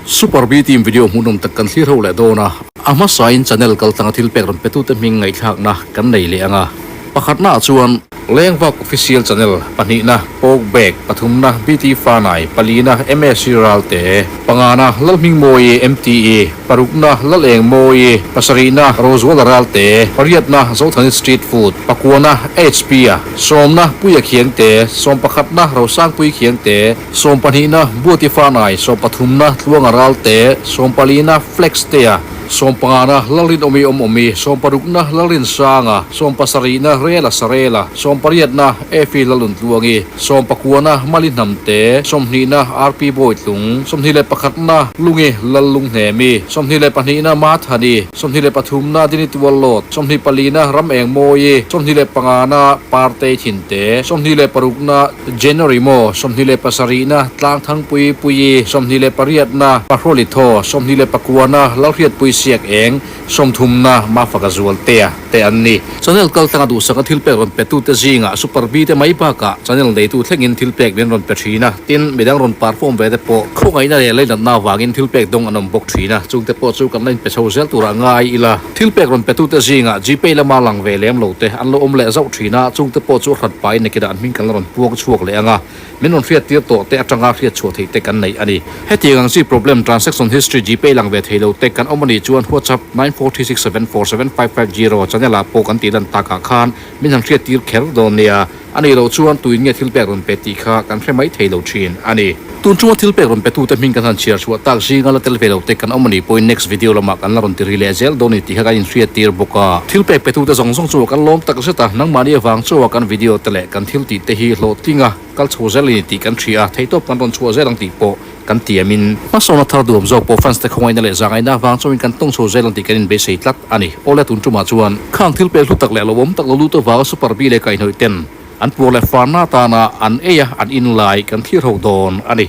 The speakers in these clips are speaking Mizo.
Super B team video hmuhnawm tak kan thlir ho leh dawn a, a hmasain channel kaltlanga thil pek rawn petute hming ngaihthlakna kan nei leh ang a. Pakhatnaah chuan Lengvak Official Channel, pahnihna Poke Bag, pathumna BT Fanai, palina MSC Ralte, pangana Lalhmingmawi MTE, parukna Lalengmawi, pasarihna Rozuala Ralte, pariatna Zothani Street Food, pakuana HP-a, sawmna Puia Khiangte, sawmpakhatna Rosangpui Khiangte, Sawmpahnihna, Buati Fanai, sawmpathumna, Tluanga Ralte, sawmpalina, Flex Tea, sawmpangana, Lalrinawmi Awmawmi, sawmparukna, Lalrinsanga, sawmpasarihna, Rela Sarela, sawmpariatna, Efi Laluntluangi, sawmpakuana, Mali Hnamte, sawmhnihna, RP Bawitlung, 21na, Lungi Lallunghnemi, 22na, Mathani, 23na, Dini Tuallawt, 24na, Ramengmawi, 25na, Partei Thinte, 26na, January maw, 27na, Tlangthangpui Puii, 28na, Pahrawli Thaw, 29na, Lalhriatpui Siak Eng, 30na, Mafaka Zualtea te an ni. Channel kaltlanga duhsaka thil pek rawn petute zingah Super B te mai bakah channel neitu thlengin thil pek min rawn pe thin a, tin, midang rawn perform ve te pawh khawngaihna leh leinatna avangin thil pek dawng an awm bawk thin a, chungte pawh chu kan la inpe chho zel turah ngai ila. Thil pek rawn petute zingah Gpay lama lang ve lem lo te an lo awm leh zauh thin a, chungte pawh chu a hrat pahin nakinah an hming kan la rawn puang chhuak leh ang a, min rawn hriat tir tawh te atanga hriat chhuah theih te kan nei a ni. Hetiang ang chi problem transaction history Gpay lang ve thei lo te kan awm a nih chuan WhatsApp 9436747550 channel ah pawh kan tih lan takah khan min han hriat tir kher dawn nia. A nih loh chuan tuin nge thil pek rawn pe tih kha kan hre mai thei lo thin a ni. Tun chunga thil pek rawn petute hming kan han chhiar chhuah tak zinga la tel ve lo te kan awm a nih pawhin next video lamah kan la rawn ti ri leh zel dawn a ni tih kha kan inhriat tir bawk a. Thil pek petute zawng zawng chu kan lawm tak zet a, nangmahni avang chawa kan video te leh kan thil tih te hi hlawhtling a kal chho zel a ni tih kan hria a, theihtawp kan rawn chhuah zel ang tih pawh Kan tiamin hmasawn a thar duam zawk pawh fans te khawngaihna leh zahngaihna avang chauhin kan tawng chho zel ang tih kan inbeisei tlat a ni. Awle tun tumah chuan khang thil pek hlu tak leh lo awm tak lo lut avanga Super B leh kaihhnawih ten an puar leh farna atana an ei a an in lai kan thlir ho dawn a ni.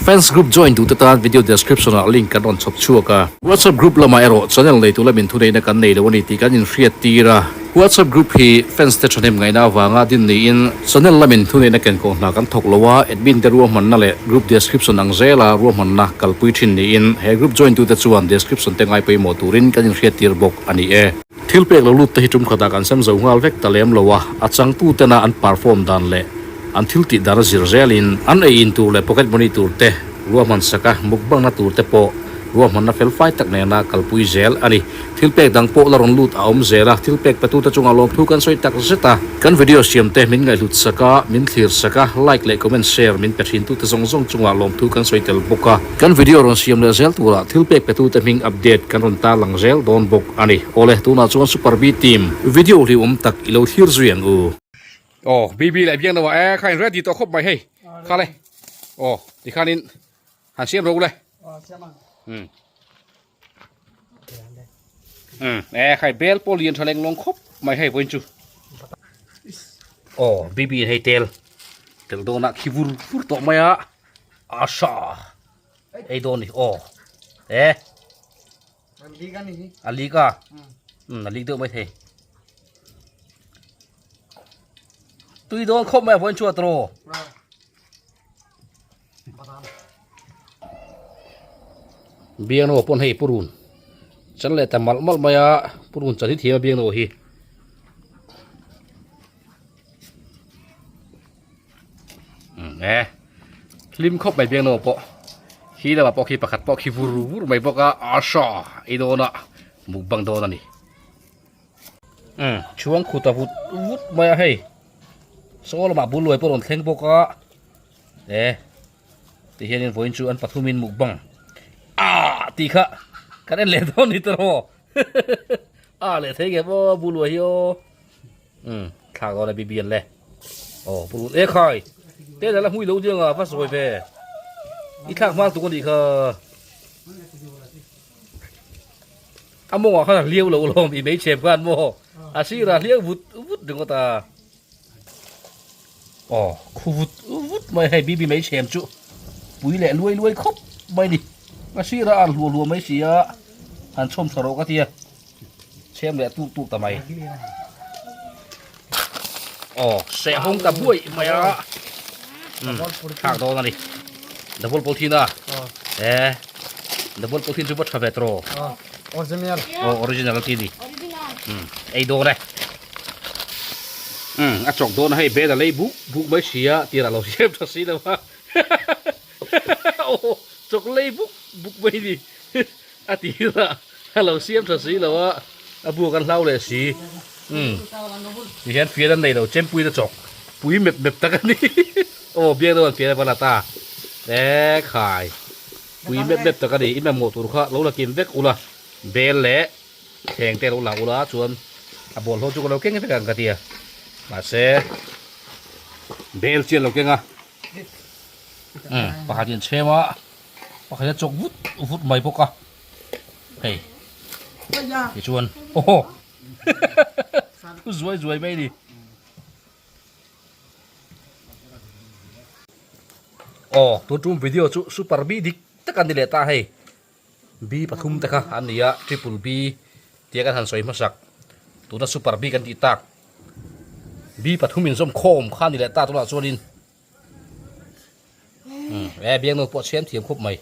Fans group join duhte tan video description ah link kan rawn chhawp chhuak a. WhatsApp group lamah erawh channel neitu lamin thuneihna kan nei lo a ni tih kan inhriat tir a. WhatsApp group hi fans te thahnem ngaihna avanga din niin channel lamin thuneihna kenkawh hna kan thawk lo a, admin te ruahmanna leh group description ang zela ruahmanna kalpui thin niin he group join tute chuan description te ngai pawimawh turin kan inhriattir bawk a ni e. Thil pek lo lut te hi tum khatah kan sem zo nghal vek ta lem lo a, a changtutena an perform dan leh an thil tih dan a zir zelin an ei in tur leh pocket money tur te ruahman sak a, mukbangna tur te pawh ruahmanna fel fai tak nena kalpui zel a ni. Thil pek dang pawh la rawn lut a awm zel a, thil pek petute chungah lawmthu kan sawi tak zet a. Kan video siam te min ngaihhlut sak a, min thlir sak a, like leh comment share min pe thin tute zawng zawng chungah lawmthu kan sawi tel bawk a. Kan video rawn siam leh zel turah thil pek petute hming update kan rawn tarlang zel dawn bawk a ni. Awle, tunah chuan Super B Team video hlimawm tak i lo thlir zui ang u. Aw, BB leh biang lo ah e, kha in ready tawh khawp mai hei, kha le, aw tikhanin han siam rawh u le. Umm. Umm, e khai bel pawh lian tha leng lawng khawp mai hei vawiin chu. Aw, BB hei tel, tel dawnah khi vur vur tawh mai a, asha ei dawn ni, aw, e. A lik a, umm a lik deuh mai thei. Tui dawn khawp mai a vawiin chu a tawh. Biangno pawn hei purun chan leh ta malh malh mai a purun chan hi thiam a biangno hi e hlim khawp mai biangno pawh khi lamah pawh khi pakhat pawh khi vur vur mai bawk a asha ei dawn a mukbang dawn a ni chhuang khut a vut vut mai a hei saw lamah bul luai pawh a rawn thleng bawk a. E ti hianin vawiin chu an pathumin mukbang ah tih kha kan en leh dawn ni tawh a leh thei nge maw bu luai hi aw um thlak dawn a bibian le aw pu e khai te la hmui lo diang a va sawi ve i thlak hma tuk ani kha a mawngah khan a hliau lo lawm i mei chhem khan maw a sirah hliau vut vut ringawt a. Aw khu vut vut mai hei bibi mai chhem chu pui leh luai luai khawp mai ni a sirah a hluah hluah mai si a han chhawm tha rawh ka tia chhem leh tuk tuk ta mai aw seh hawng ta buai mai a thlak dawn a ni double pawl thin a e. Double polythene chu va tha ve tawh rawh. Aw original. Aw original a ti ni. Umm ei dawn e. Umm a chawk dawn a hei bed a lei buk buk mai si a tirah lo siam tha si lo a. Aw chawk lei buk buk mai ni a tirah a lo siam tha si lo a a buak an hlau leh si. Umm tihian fian an nei lo chempuina chawk pui mep mep tak a ni. Aw biak deuh an fian a va la ta. E khai. Pui mep mep tak a ni, i mamawh tur kha lo la kim vek ula, bel leh thleng te lo la ula chuan a bawlhhlawh chu ka lo keng vek ang ka ti a, mahse bel chian lo keng a, umm pakhat in chhem a, pakhat a chawk vut vut mai bawk a, hei tichuan aw thu zuai zuai mai a ni. Aw tun tum video chu super B dik tak an ni leh ta hei B pathum te kha an ni a triple B tia kan han sawi hmasak tuna super B kan tih tak B pathum inzawm khawm kha a ni leh ta tunah chuanin umm e biangno pawh a chhiam thiam khawp mai.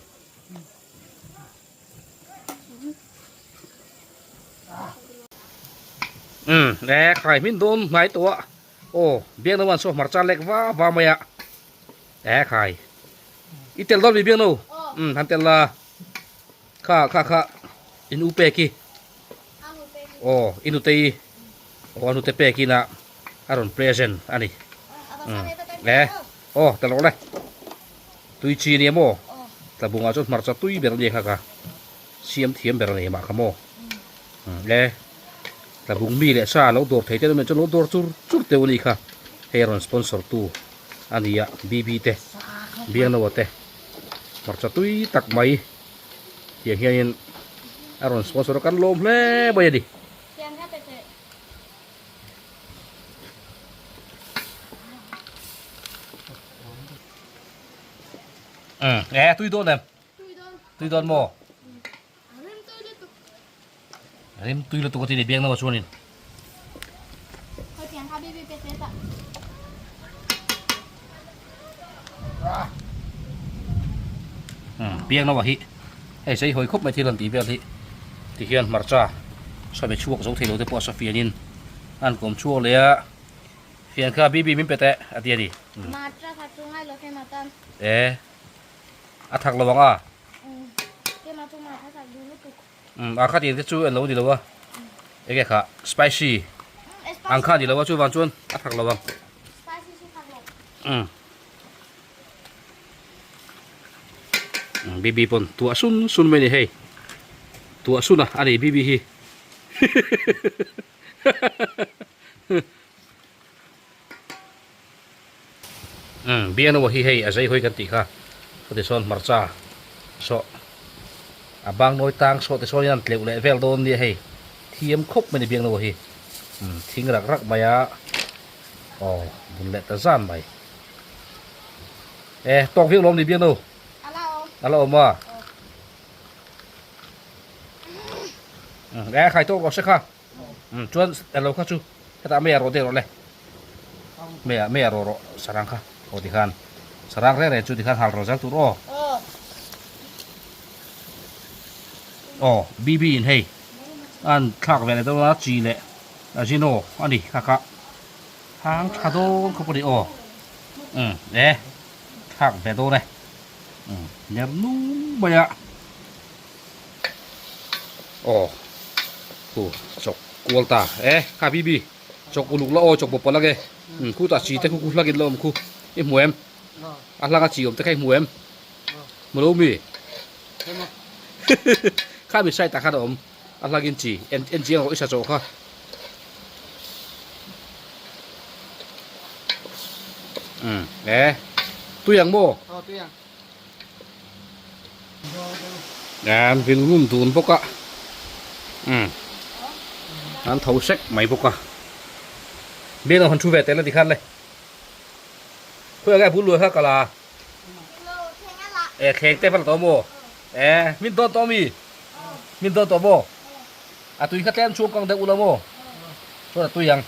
Umm e khai hmin dawn hnai tawh a. Aw, Biakno an saw hmarcha lek va va mai a. E khai. I tel dawn mi Biakno? Umm, han tel la. Kha kha kha in u pek hi. Aw, i nute i. Aw, a nute pek in a a rawn present a ni. Umm, e. Aw, tel rawh le. Tui chi nia maw? Tlabungah chuan hmarcha tui ber a nia kha ka. Siam thiam ber a nei mah kha maw? Umm e, tlabung mi leh sa lo dawr thei te awm chuan lo dawr chur chur teuh a nih kha. Hei a rawn sponsor tu a ni a, BB te, Biangnoa te, hmarcha tui tak mai tiang hianin a rawn sponsor a, kan lawm hle mai a ni. Umm e, tui dawn em? Tui dawn maw? Rim tui lutuk a ti ni biang nawa chuanin. Biang nawa hi hei sei hawi khawp mai thil an tih vel hi ti hian hmarcha sawi chhuak zo thei lo te pawh a safianin an kawm chhuak leh a fian kha bibi min pe teh a ti a ni. E. A thak lo ang a. Umm a kha tih te chu en lo ni lo a. Enge kha spicy ang kha ni lo a chuvang chuan a thak lo ang. Umm BB pawn tuah sun sun mai ni hei. Tuah sun a ani BB hi. Umm biangno hi hei a zei hawi kan tih kha chuti sawn hmarcha saw a bang nawi tang saw te sawn hian an tleuh leh vel dawn nia hei thiam khawp mai ni biangno hi umm thing rak rak mai a aw bun leh ta zan mai e tawk viau lawm ni biangno a la awm a umm e khai tawk rawh se kha. Umm chuan elo kha chu hetah mei a rawh daih rawh le mei ah mei a rawh rawh sarang kha aw tikhan sarang reng reng chu tikhan hal rawh zel tur aw aw BB in hei an thlak ve leh dawn a chi leh azino a ni kha kha hang tha dawn khawp a ni aw umm e thlak ve dawn e umm ner nung mai a. Aw khu chawk kual ta e kha bibi chawk uluk la aw chawk bawp palh ange umm khu tah chi te khu khu hlak in la awm khu i hmu em a hlak a chi awm te kha i hmu em hmu lo mi kha mi side ah khan a awm a hlak in chi en en chiang rawh i sa chawh kha umm e tui ang maw. An vil ngun dun bawk a umm an tho sek mai bawk a biak lo han thu ve tel a ti khan le khawi ang e bul luai kha kala e thleng te va la tawh maw e min dawn tawh mi min dawn tawh maw a tui kha tlem chhung kang deuh ula maw chuan a tui ang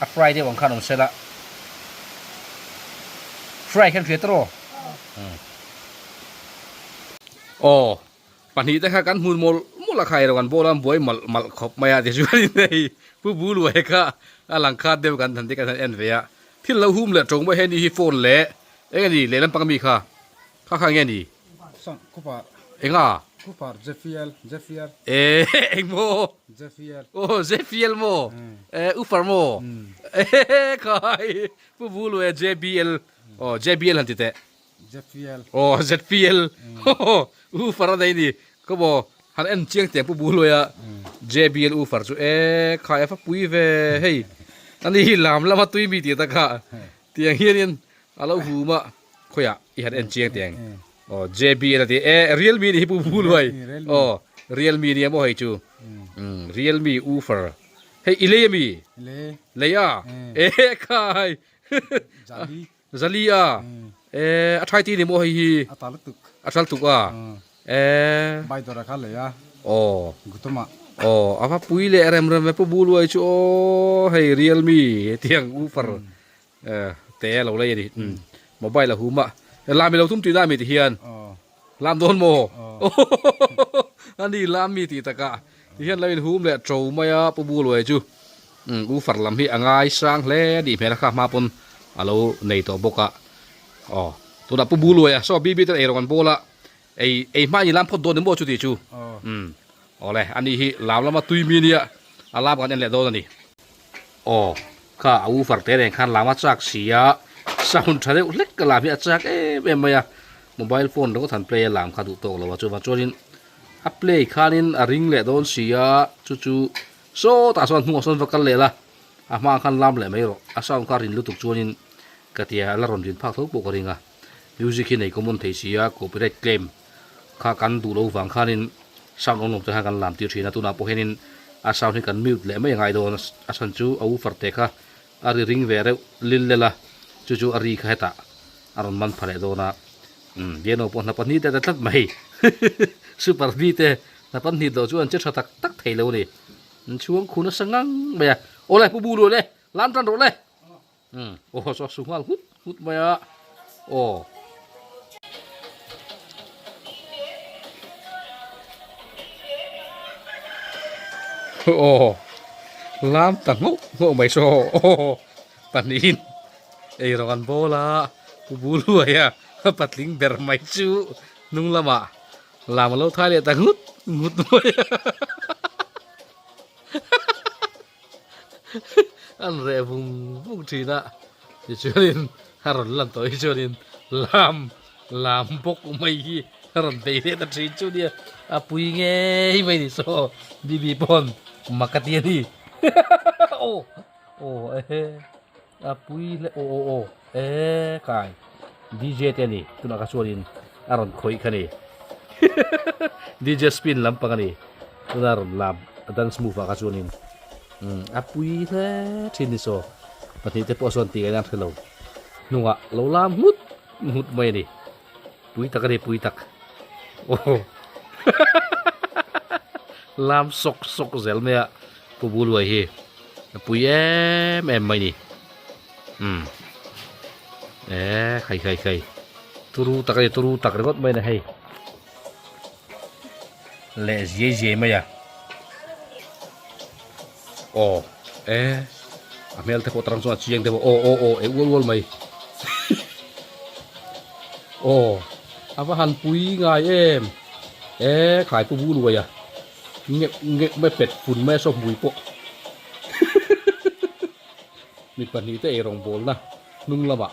a fry deuh ang khan awm sela fry khan hria tawh umm. Aw, pahnih te kha kan hmun mawlh mawlh a kha erawh kan bawla an buai malh malh khawp mai a tichuanin hei Pu Buluai kha a lang khat deuh kan han ti kan han en ve a, thil lo hum leh tawng mai hei ni hi phone leh eng a ni lehlam pang ami kha kha kha nge ni? Sang Cooper. Enga? Cooper Jefiel Jefiel. E eng maw? Jefiel. Aw Jefiel maw? E Ufer maw? E khai Pu Buluai JBL aw JBL han ti teh. ZPL. Aw ZPL u far a nei ni ka maw han en chiang tiang pu bul luai a JBL u far chu e khai a fa pui ve hei ani hi lam lama tui mi tih taka tiang hianin a lo hum a khawiah i han en chiang tiang aw JBL a ti e Realme ni hi pu bul luai aw Realme nia maw hei chu Realme u far hei i lei ami lei a e khai Zali a, e a thai ti ni maw hei hi? A tal tuk. A tal tuk a, e. Bai dawr a kha lei a. Aw. Gutuma. Aw, a va pui leh rem rem ve pu Buluai chu aw hei Realme hetiang woofer te a lo lei a ni. Mobile a hum a, lam i lo tum tih na mi ti hian. Lam dawn maw? A ni lam mi tih takah ti hian lo inhum leh to mai a Pu Buluai chu U far lam hi a ngai sang hle a nih hmel a kha hma pawn a lo nei tawh bawk a. Aw tunah Pu Buluai a saw BB ten eirawng an bawl a ei ei hma in i lam phawt dawn ni maw chuti chu? Awle a ni hi lam lama tui mi nia a lam kan en leh dawn a ni. Aw kha a u far te reng khan lam a chak si a sound tha deuh hlek ka lam hi a chak em em mai a mobile phone ringawt han play a lam kha duh tawk lo a chuvang chuanin a play khanin a ring leh dawn si a chu chu sawtah sawn hnungah sawn va kal leh la a hmaah khan lam leh mai rawh a sound kha a rin lutuk chuanin ka tia a la rawn rin phak tho pawh ka ring a music hi nei common thei si a copyright claim kha kan duh lo vang khanin sound awm lo te khan kan lam tir thin a tunah pawh hianin a sound hi kan mute leh mai a ngai dawn a chhan chu a woofer te kha a ri ring ve reuh lil lel a chu chu a ri kha hetah a rawn man pha leh dawn a umm piano pawh hna pahnih te a ta tlat mai super v te hna pahnih dawh chu an che tha tak tak thei lo a ni an chhuang khu nasa ngang mai a awle pu bu luah le lam tan rawh le. Umm aw saw su nghal nghut nghut mai a aw. Aw lam ta nghauh nghauh mai saw aw pahnihin eirawng an bawl a pu Buluai a patling ber mai chu hnung lamah lam a lo thai leh ta nghut nghut mai a. An reh vung vung thin a, tichuanin a rawn lan tawh hi chuanin lam lam bawk mai hi a rawn bei leh ta thin chu nia, a pui ngei mai ni saw Bibi pawn mak a ti a ni aw aw ehe a pui hle aw aw aw e kai DJ te a ni tunah kha chuanin a rawn khawih kha ni DJ spin lampang a ni tuna rawn lam a dance move ah kha chuanin. Umm a pui hle thin ni saw pahnih te pawh sawn tih ngaihna an hre lo hnungah lo lam nghut nghut mai a ni pui tak a ni pui tak aw lam sawk sawk zel mai a pu buluai hi a pui em em mai a ni umm e khai khai khai turu tak a ni turu tak ringawt mai a ni hei. Leh ziai ziai mai a. Aw e a hmel te pawh tarang chuan a chiang deuh a aw aw aw e ual ual mai aw a va han pui ngai em e khai pu bu luai a ngeuh ngeuh mai pet fun mai a saw hmui pawh mi pahnih te eirawng bawlna hnung lamah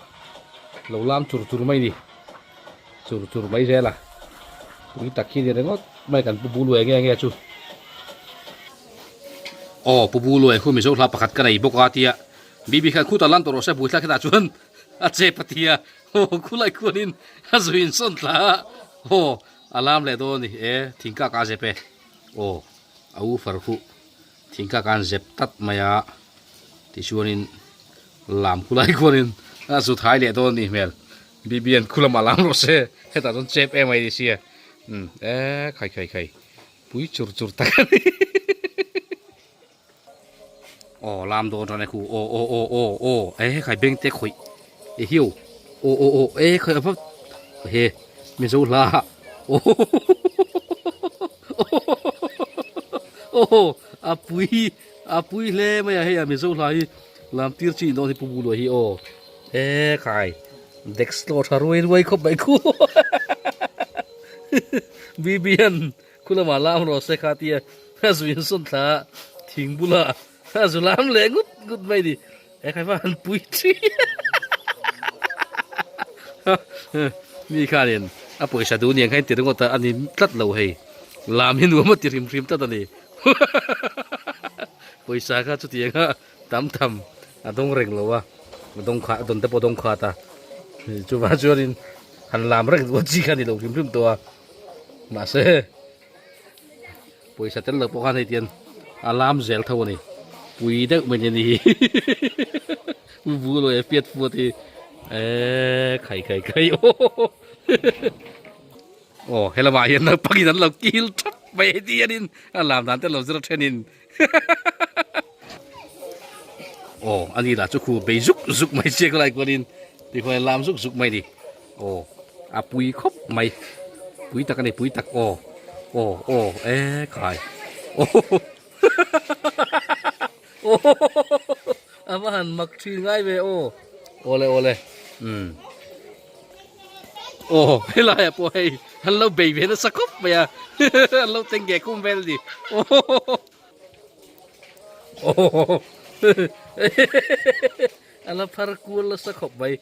lo lam chur chur mai ni. Chur chur mai zel a, pui tak hi ni ringawt mai kan Pu Buluai nge nge chu. Aw Pu Buluai khu Mizo hla pakhat ka nei bawk a tia Bibi khan khutah lan tawh rawh se buaithlak hetah chuan a chep a tia aw khulai khuanin a zui insawn thla a aw a lam leh dawn a ni e thingkak a zep e aw a u far khu thingkak a an zep tlat mai a tichuanin lam khulai khuanin a zu thai leh dawn a nih hmel. Bibian khu lamah lam rawh se hetah chuan chep em a ni sia umm e khai khai khai pui chur chur tak a ni aw lam dawn ran e khu aw aw aw aw aw e khai beng te khawih e hiu aw aw aw e khai a va he mizo hla aw. Aw a pui a pui hle mai a hei a Mizo hla hi lam tir chi dawn hi Pu Buluai hi aw e khai Dexlo tha ruai ruai khawp mai khu BBN khu lamah lam rawh se kha tia a zu insawn thla thing bula a zu lam leh ngut ngut mai ni e khai va han pui thi mi khanin a pawisa duh niang kha in ti ringawt a a ni tlat lo hei lam hi nuam a ti hrim hrim tlat a ni pawisa kha chutiang a tam tham a dawng reng lo a a dawng khat a dawn te pawh a dawng khat a chuvang chuanin han lam reng duh chi kha a ni lo hrim hrim tawh a mahse pawisa tel lo pawh khan hei tian a lam zel tho a ni pui deuh mai ni hi u bu lo e fiat fuat hi eee khai khai khai aw aw helamah hian naupang in an lo kil thap mai heti hianin a lam dan te lo zir a thenin aw ani lah chu khu bei zuk zuk mai chiak lai kuanin tikhuan lam zuk zuk mai ni aw a pui khawp mai pui tak ani pui tak aw aw aw e khai aw a va han mak thin ngai ve aw awle awle um aw helai ah pawh hei an lo bei ve nasa khawp mai a an lo teng ge khum vel ni aw a la phar kual nasa khawp mai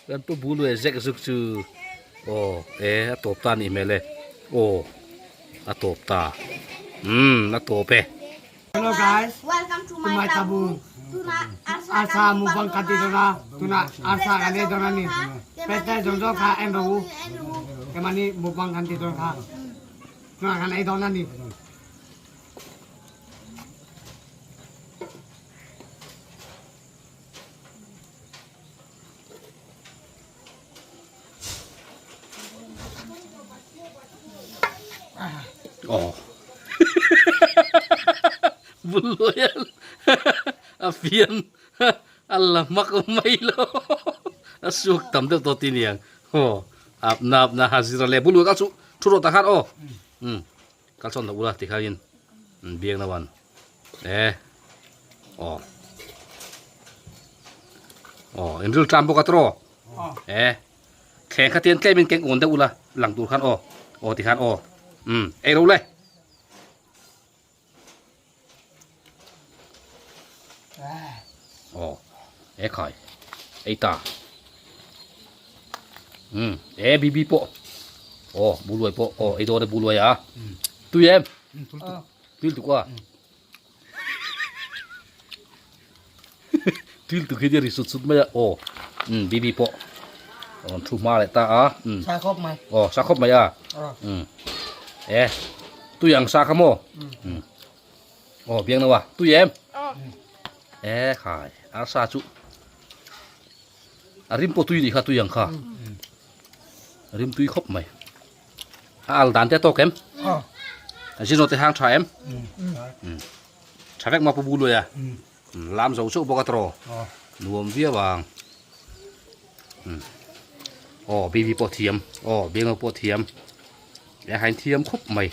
kan pu bul ve zek zuk chu aw e a tawp ta anih hmel e aw a tawp ta umm a tawp e. Hello guys, Welcome to to my my tabung. tabung. Tuna Arsa mukbang kan ti dawn a, tuna arsa kan ei dawn a ni. Peter zawng zawng kha en rawh u, keimahni mukbang kan ti dawn kha tuna kan ei dawn a ni. Aw Buluai a fian a la hmak mai lo a suak tam deuh tawh ti niang aw ap na ap na hazira leh Buluai kal chu thu rawh tak khan aw um kal chuan loh ula tikhain biak na wan e aw aw inril tan bawk a tawh e thleng kha tian tlem in keng awn deuh ula lang tur khan aw aw ti khan aw um ei ro le aw e khai ei ta um e bibi pawh aw buluai pawh aw ei dawn e buluai a tui em tui tuk a Thil tu khi ri sut sut mai a aw um bibi pawh a rawn thu hma leh ta a um Sa khawp mai. Aw sa khawp mai a um e tui ang sa kha maw um aw biang no a tui em e khai arsa chu a rim pawh tui nih kha tui ang kha a rim tui khawp mai. A al dan te a tawk em? A zino te hang tha em? Tha vek ma pu bu lui a. Lam zo chauh bawk a tawh. Nuam viau ang. Aw bibi pawh thiam. Aw bianglo pawh thiam. E hain thiam khawp mai.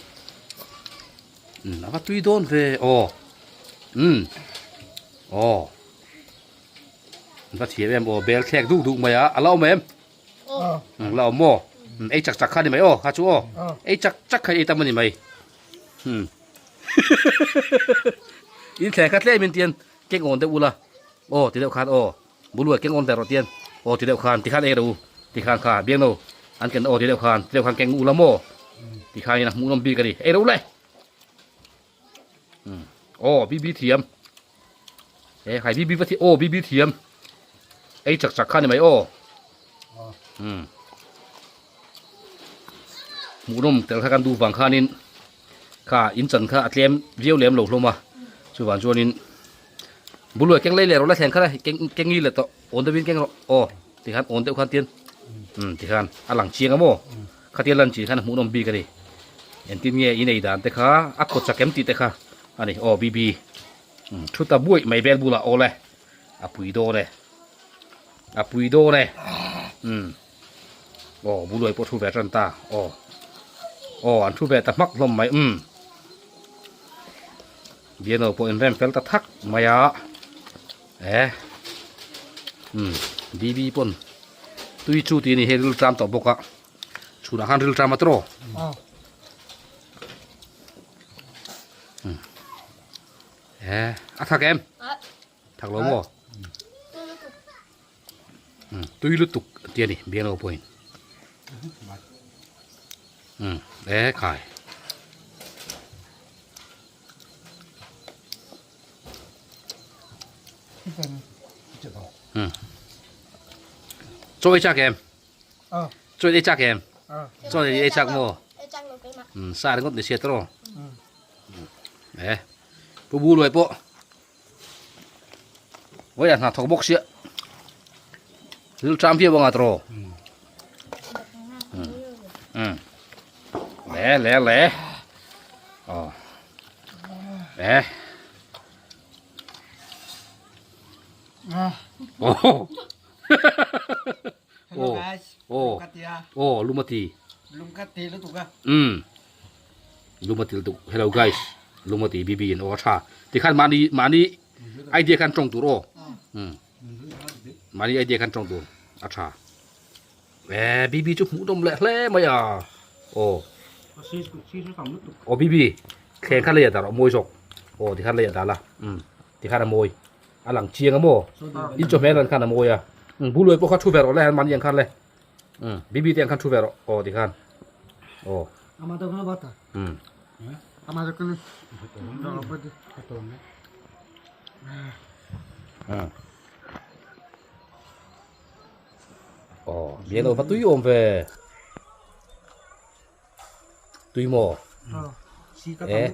A va tui dawn ve. Aw. Aw. Va thiam em aw bel thlek duk duk mai a. A la awm em? La awm maw? Ei chak chak kha ni mai aw, kha chu aw. Ei chak chak kha ei tam a ni mai. In thleng kha tlem in tian keng awn deuh ula. Aw ti deuh khan aw. Buluai keng awn ve rawh tian. Aw ti deuh khan ti khan ei rawh u. Ti khan kha biang no an ken aw ti deuh khan ti deuh khan keng ula maw. Ti khan in a hmuh nawm bik a ni. Ei rawh u le. Aw BB thiam. E khai BB va thi aw BB thiam. Ei chak chak kha ni mai aw. Um. Hmuhnawm tel kha kan duh vang khanin kha in chan kha a tlem viau lem lo hlawm a. Chuvang chuanin buluai keng lei leh rawh la thleng kha la keng keng ngi leh tawh awn deuhin keng rawh aw tikhan awn deuh khan tian um tikhan a lang chiang a maw khatia lan chin khan a hmuhnawm bik a ni. Engtin nge i nei dan te kha a kawt chak em tih te kha a ni aw BB. Thu ta buaih mai vel bulah awl e, a pui dawn e, a pui dawn e, umm aw buluai pawh thu ve tan ta aw Aw an thu ve ta hmak hlawm mai umm. Biano pawh inrem fel ta thak mai a e umm BB pawn tui chu tih a ni hei ril tram tawh bawk a chhunah khan ril tram a tawh umm e a thak em thak lo maw umm tui lutuk tih a ni biano pawhin umm e khai. Chaw ei chak em? Chaw ei chak em? Chaw ei chak maw? Sa ringawt ni sia tawh. E pu bu luai pawh vawiah hna thawk bawk sia ril ṭam viau anga tawh. Le le le. Aw. E. Oh. Hello guys. Oh. Oh, lumati. Lumkati lutuk a. Lumati lutuk. Hello guys. Lumati BB in aw tha. Ti khan mani mani idea khan tong tur aw. Mani idea khan tong tur. A tha. E BB chu hmuh nawm leh hle mai a. Aw. Aw BB thleng kha lei a dar a mawi zawk. Aw ti khan lei a dal a. Um ti khan a mawi. A lang chiang a maw. In chawhmeh lan khan a mawi a. Um buluai pawh kha thu ve rawh le mahni ang khan le. Um BB te ang khan thu ve rawh. Aw ti khan. Aw. Um. Um. Aw bian lo va tui awm ve tui maw e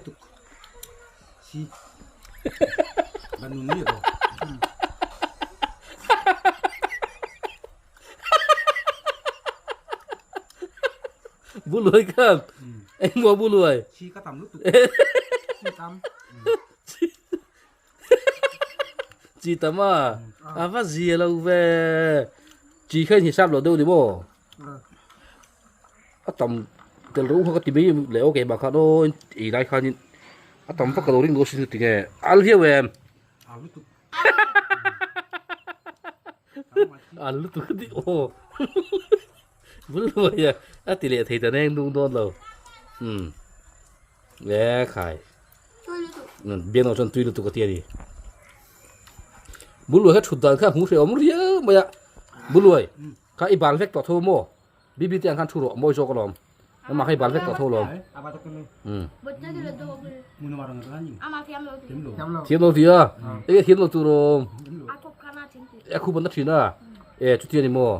buluai khan engmaw buluai Chi tam a, a va zia lo ve. Chi kha in hisap lo deuh ni maw? A tam tel ro kha ka ti mai leh aw keimah khan aw ei lai khanin a tam vak ka lo ring lo sin tinge al viau em? Al lutuk a ti aw bul mai a a ti leh thei ta neng nung dawn lo umm e khai. Biaknaw chuan tui lutuk a ti a ni. Buluai kha thut dan kha hmuh hreh awm riau mai a. Buluai kha i bal vek tawh tho maw? Bibi te ang khan thu rawh mawi zawk alawm. Amah kha i bal vek tawh tho alawm. Thiam lo ti a. Enge thiam lo tur awm? A khup an na thin a. E chuti a ni maw?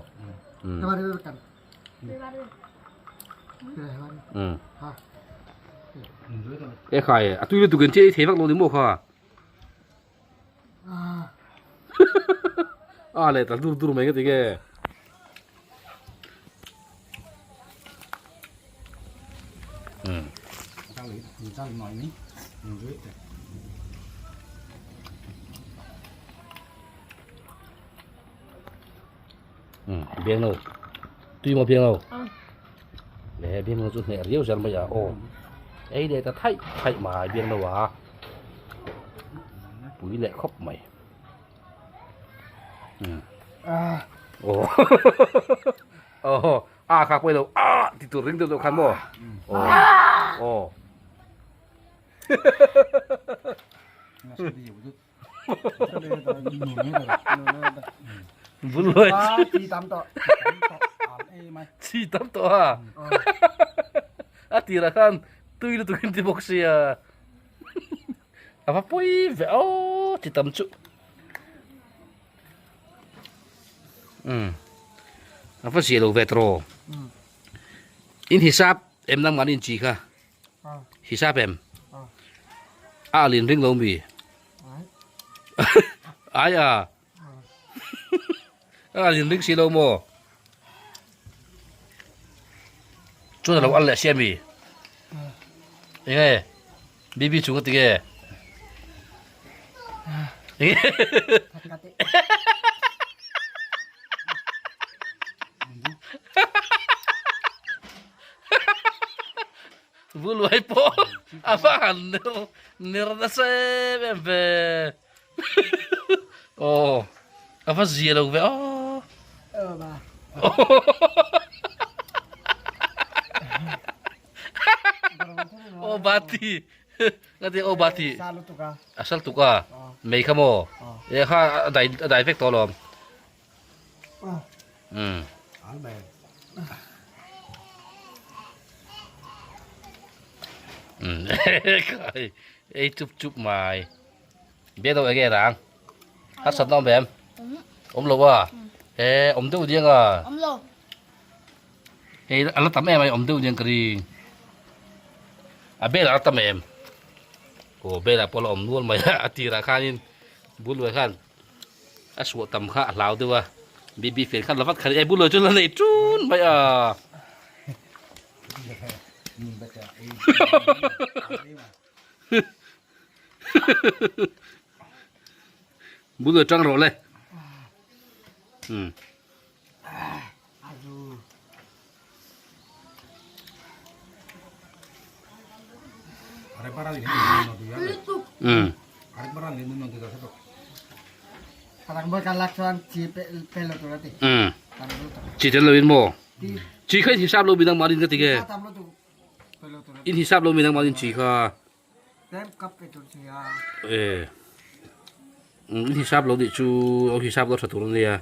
E khai a tui lutuk in che i thei vak lo ni maw kha a leh ta dur dur mai ka ti nge Biang lo tui maw biang lo le biang lo chu hneh riau zel mai a aw ei leh ta thaih thaih mai biang lo a pui leh khawp mai aw aw a kha pawh lo a ti tur ring deuh deuh khan maw aw aw Buluai chi tam tawh chi tam tawh a a tirah khan tui lutuk in ti bawk sia a va pawi ve aw chi tam chu um a va zia lo ve tawh in hisap em nang mahni in chi kha Hisap em? A alin ring lo mi? Ai a. A alin ring si lo maw? Chuan a lo al leh sia mi? Enge? Bibi chung a ti nge? Enge? Buluai pawh a va han ner ner nasa em em ve. Aw a va zia lo ve aw. Aw bati nga ti aw bati a sal tuk a mei kha maw e kha a dai a dai vek tawh alawm um um khai ei chup chup mai Be deuh enge rang? Harsatna awm ve em? Awm lo a? E awm deuh diang a? Awm lo. Hei a la tam em ai awm deuh diang ka ring. A bel a la tam em? Aw bel ah pawh a la awm nual mai a, a tirah khanin Buluai khan a suah tam kha a hlau deuh a, BB fel khan la vat kha e Buluai chu la nei tun mai a. Bul lo tang rawh le. Chi tel lo in maw? Chi kha in hisap lo mi nangmah in ka ti nge? In hisap lo mi nangmah in chi kha. E in hisap lo nih chu lo hisap lo tha tur ania.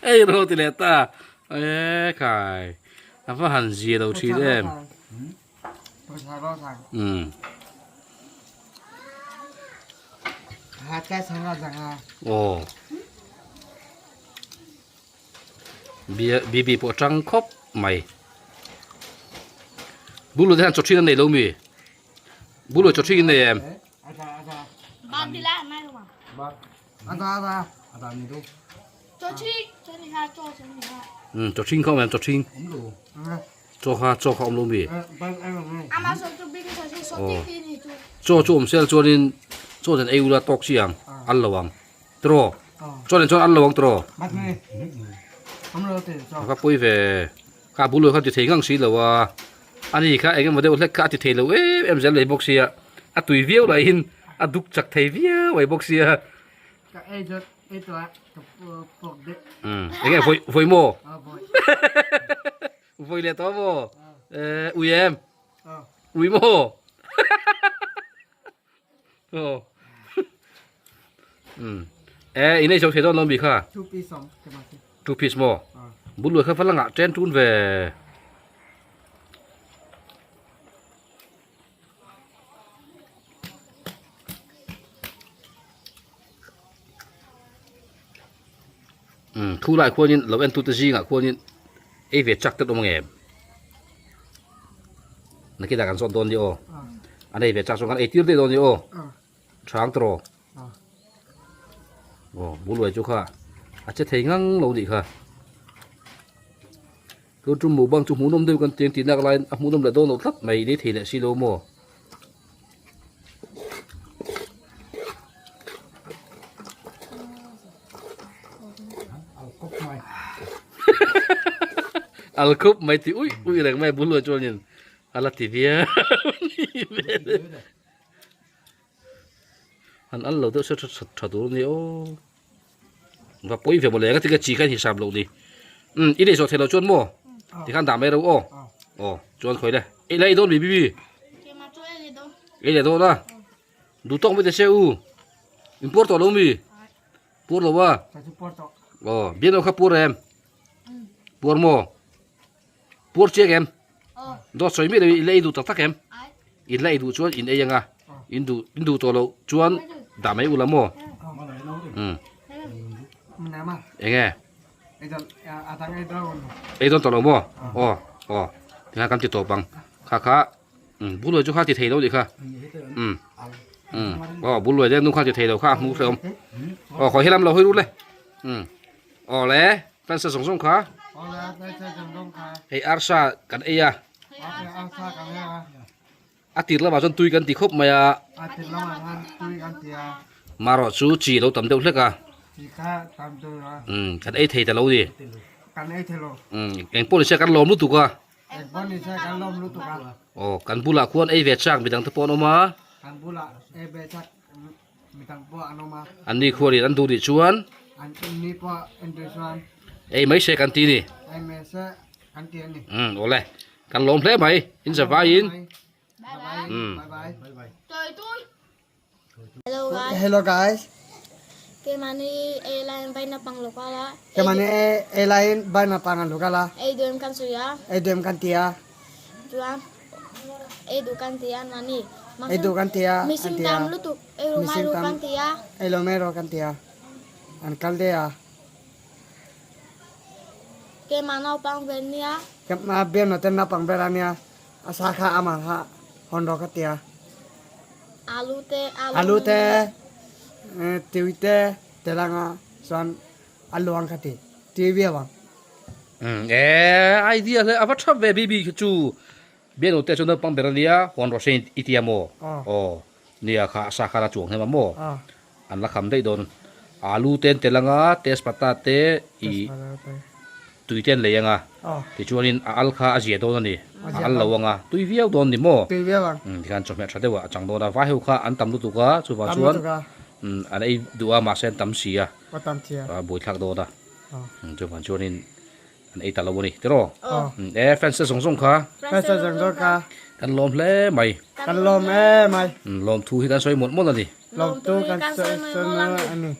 Ei ro ti leh ta e khai a va han zia lo thin em. Um. Aw. Bibi pawh tang khawp mai. Bulu te hian chaw thin an nei lo mi? Bulu chaw thin in nei em? Chaw thin kha awm em chaw thin? Chaw kha chaw kha awm lo mi? Aw. Chaw chu awm sel chuanin chaw nen ei ula tawk chi ang an lo ang. Tiraw? Chaw nen chuan an lo ang tiraw? A va pawi ve. Kha bul kha ti thei ngang si lo a. Ani kha eng emaw deuh hlek kha a ti thei lo em em zel leh bawk sia. A tui viau laiin a duk chak thei viau mai bawk sia. Eng nge vawi vawi maw? Vawi leh tawh maw? Ui em? Ui maw? Aw. Um. Eh, in ei zo thei dawn lo mi kha? Two piece awm te ma si. Two piece maw? Bul luai kha va la ngah chen tun ve. Um, thu lai khuanin lo en tu te zingah khuanin ei ve chak te awm ang em? Nakina kan zawt dawn ni aw. An ei ve chak chuan kan ei tir daih dawn ni aw. Chhang tawh. Aw, buluai chu kha a che thei ngang lo nih kha. Tun tum mukbang chu hmuhnawm deuh kan tiang tih nak laiin a hmuhnawm leh dawn lo tlat mai ni thei leh si lo maw. Al khup mai ti uih uih reng mai bul luah chuanin a la ti viau an al lo deuh se tha tha tur a ni aw va pawi ve mawle engati nge chi kha in hisap loh ni um i neih zawh theih loh chuan maw tikhan dah mai ro aw aw chuan khawi le ei la ei dawn mi bibi ei leh dawn a duh tawk mai ta se u in puar tawh lo mi. Puar lo a? Aw, bian kha puar em? Puar maw? Puar chiang em? Dawt sawi miah lo in la ei duh tak tak em? In la ei duh chuan in ei anga, in duh in duh tawh loh chuan dah mai ula maw? Um. Enge? Ei dawn tawh lo maw? Aw, aw. Tikhan kan ti tawp ang. Kha kha Buluai chu kha ti thei lo nih kha. Um. Um. Aw buluai deuh nu kha ti thei lo kha a hmu hrehawm. Aw khawi helam lo hawi rut le. Um. Aw le fans zawng zawng kha. Hei arsa kan ei a. A tir lamah chuan tui kan ti khawp mai a. A tir lamah chuan tui kan ti a. Marawh chu chi lo tam deuh hlek a. Chi kha tam dawn a. Umm kan ei thei ta lo ni. Kan ei thei lo. Umm eng pawh ni se kan lawm lutuk a. Eng pawh ni se kan lawm lutuk a. Aw kan bulah khuan ei ve chak midang te pawh an awm a. Kan bulah ei ve chak midang pawh an awm a. An ni khuanin an duh nih chuan. An ni pawh an duh chuan. Ei mai se kan ti ni. Ei mai se kan ti a ni. Umm awle kan lawm hle mai in zavaiin. Bye bye. Umm. Bye bye. Hello guys. Hello guys. Keimahni ei laiin vaina pang lo kal a. Keimahni ei laiin vaina pang an lo kal a. Ei duem kan sawi a. Ei duem kan ti a. Chuan ei duh kan ti a mahni. Ei duh kan ti a. Mihring tam lutuk ei ro mai ro kan ti a. Ei lo mai ro kan ti a. An kal de a. Keimah naupang ber nia. Keimah bian naute naupang ber a nia. A sa kha amah kha hawn rawh ka tia. Alu te alu te tiwi te telanga chuan a luang ka ti tiwi viau ang. E idea hle ava tha ve bibi khi chu bianu te chu naupang ber ania hawn rawh se i tia maw aw nia kha a sa kha la chuang hnem a maw an la kham daih dawn alu te an tel anga tespata te i Tui te an lei anga, tichuanin a al kha a zia dawn a ni, a al lo anga, tui viau dawn ni maw? Tui viau ang. Tikhan chawhmeh tha deuh ah a chang dawn a, vai ho kha an tam lutuk a, chuvang chuan an ei duh a mahse an tam si a, a buaithlak dawn a, chuvang chuanin an ei ta lo a ni tiraw? E fans te zawng zawng kha. Fans te zawng zawng kha. Kan lawm hle mai. Kan lawm e mai. Lawmthu hi kan sawi mawlh mawlh a ni. Lawmthu kan sawi mawlh a ni.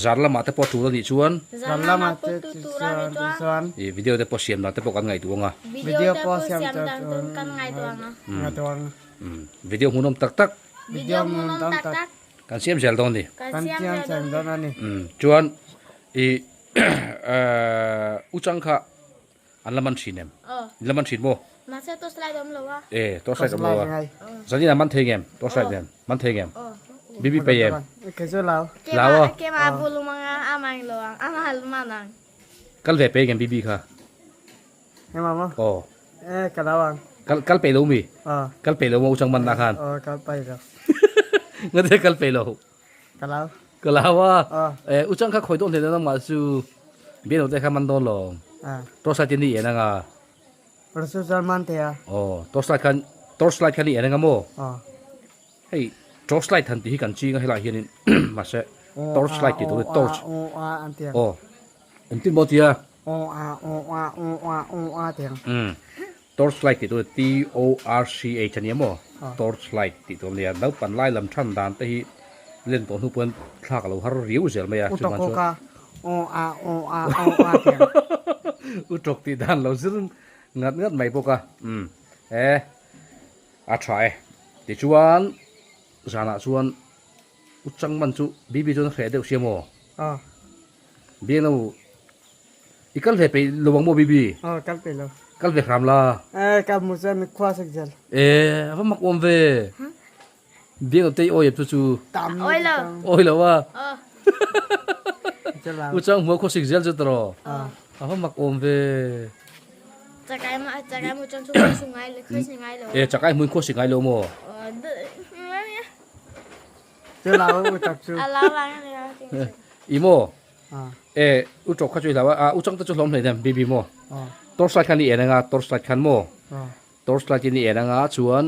Zar lamah te pawh tul a nih chuan. Zar lamah te pawh tul a nih chuan. I video te pawh siam dan te pawh kan ngaihtuah ang a. Video te pawh siam dan te kan ngaihtuah ang a. Video hmuhnawm tak tak. Video hmuhnawm tak tak. Kan siam zel dawn a ni. Kan siam zel dawn a ni. Chuan i uchang kha An la man thin em? In la man thin maw? Mahse torchlight a awm lo a. E, torchlight a awm lo a. Zanin ah man thei ngem? Torchlight nen man thei ngem? Bibi pei em? Kei chu lau. Lau a? Keimah a bul um anga a mang lo ang, a mahal man ang. Kal ve pei ngem Bibi kha? Engmah maw? Aw. E, ka lau ang. Kal kal pei lo mi? Aw. Kal pei lo maw uchang man na khan? Aw, kal pei lo. Ngate kal pei lo? Ka lau. Ka lau a. Aw. E, uchang kha khawi dawn hle nang mah chu bian te kha man dawn lo. A. Torchlight in i en anga. Rasu chuan man thei a. Aw, torchlight khan torchlight khan i en anga maw? Aw. Hei torchlight han tih hi kan ching a helai hianin mahse torchlight tih tur hi torch. O a o a an ti ang. Aw. Engtin maw tia? O a o a o a o a ti ang. Umm. Torchlight tih tur T O R C H a nia maw? Torchlight tih tur a nia. Naupan lai lam than dan te hi len tawh hnu pawhin thlak a lo har riau zel mai a. U tawk awk a, aw a aw a aw a tih ang. U tawk tih dan lo zir ngat ngat mai bawk a. Umm e a tha e. Tichuan zanah chuan U Changman chu Bibi chuan a hreh deuh sia maw? Aw. Biangno I kal ve peih lo ang maw Bibi? Aw kal peih lo. Kal ve hram la. Eh ka hmu chuan mi khua sek zel. Eh a va mak awm ve. Biangno te i awi em chu chu? Tam. Awi lo. Awi lo a. Aw. U chang hmuah khaw sik zel chu tawh. A va mak awm ve. Chakai ma chakai mu chuan chu khua sik ngai lo khua sik ngai lo. Eh chakai hmun khua sik ngai lo maw? Chu lau u chak chu. A lau vang a ni a. I maw? E u chok kha chu i hlau a, u chang te chu hlawm hlei nem bibi maw? Torchlight khan i en anga torchlight khan maw? Torchlight in i en anga chuan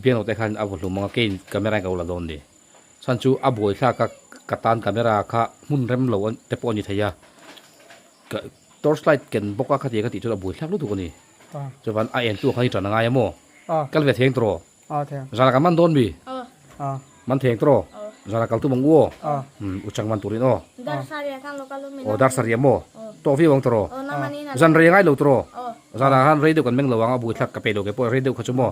bianglo te khan a vaw hlum anga keiin camera in ka lo la dawn ni. Chhan chu a buai thlak a ka tan camera kha hmun rem lo te pawh a ni thei a. Torchlight ken bawk a khatiang ka tih chuan a buai thlak lutuk a ni. Chuan a en tu khan i tan angai a maw? Kal ve theng tawh. Zana kan man dawn mi? Man theng tawh. Zana kal tum ang u aw. U chang man turin aw. Aw dar sarih maw? Tawh viau ang tawh. Zan rei ngai lo tawh. Zana khan rei deuh kan meng lo ang a bui thlak ka pe lo ke pawh rei deuh kha chu maw.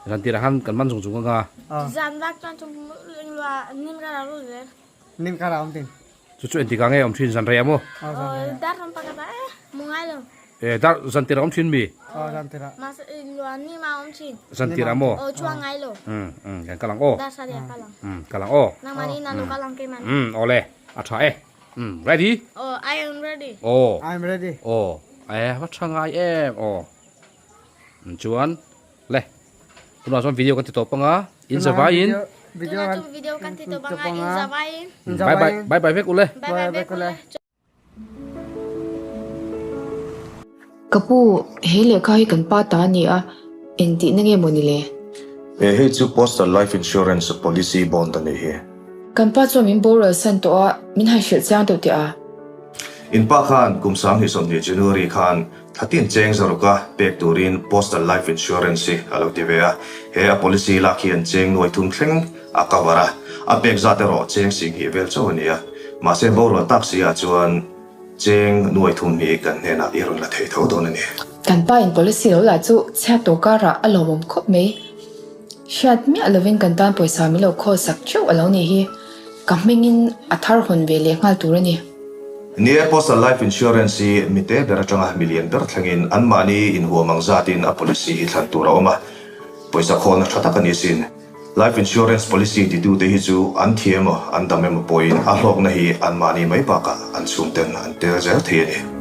Zan tirah khan kan man zung zung anga. Zan vak chuan chu nim kar a rul zel. Nim kar a awm tin. Chu chu engtik ah nge awm thin zan rei ah maw? Aw dar ram pakhat ah eh mu ngai lo. Eh dar zan tirah awm thin mi? Aw zan tirah. Mahse luan ni ma awm thin. Zan tirah maw? Aw chuang ngai lo. Um um kan kal ang aw. Dar sariah kal ang. Um kal ang aw. Nangmah nih na lo kal ang keimah nih. Um awle a tha e. Um ready? Aw I am ready. Aw. I am ready. Aw eh va tha ngai em aw. Chuan le tunah chuan video kan ti tawp anga in zavaiin. Video Tunah chu video kan ti tawp anga in zavaiin. Bye bye bye bye vek ule. Bye bye vek ule. Ka pu, he lehkha hi kan pa ta a ni a, engtihna nge maw ni le? He hei chu Postal Life Insurance Policy Bond a nih hi. Kan pa chuan min boral san tawh a, min han hrilh chiang deuh teh a. In pa khan kum 2020 January khan Thlatin cheng zaruka pek turin Postal Life Insurance hi a lo ti ve a, he a policy lak hian cheng nuai thum thleng a cover a, a pek zat erawh cheng singhnih vel chauh a ni a, mahse borual tak si ah chuan cheng nuai thum hi kan hnenah i rawn la thei tho dawn a ni. Kan pa in policy lo lah chu chhiat tawh karah a lawmawm khawp mai. Hriat miah lovin kan tan pawisa min lo khawl sak theuh a lo nih hi. Ka hmingin a thar hawn ve leh nghal tur a ni. Ni e, Postal Life Insurance hi mite ber atanga milian ber thlengin anmahni inhuam ang zatin a policy hi thlan tur a awm a, pawisa khawlna tha tak a ni sin. Life Insurance policy titute hi chu an thi emaw an dam emaw pawhin a hlawkna hi anmahni mai bakah an chhungten an tel zel thei a ni.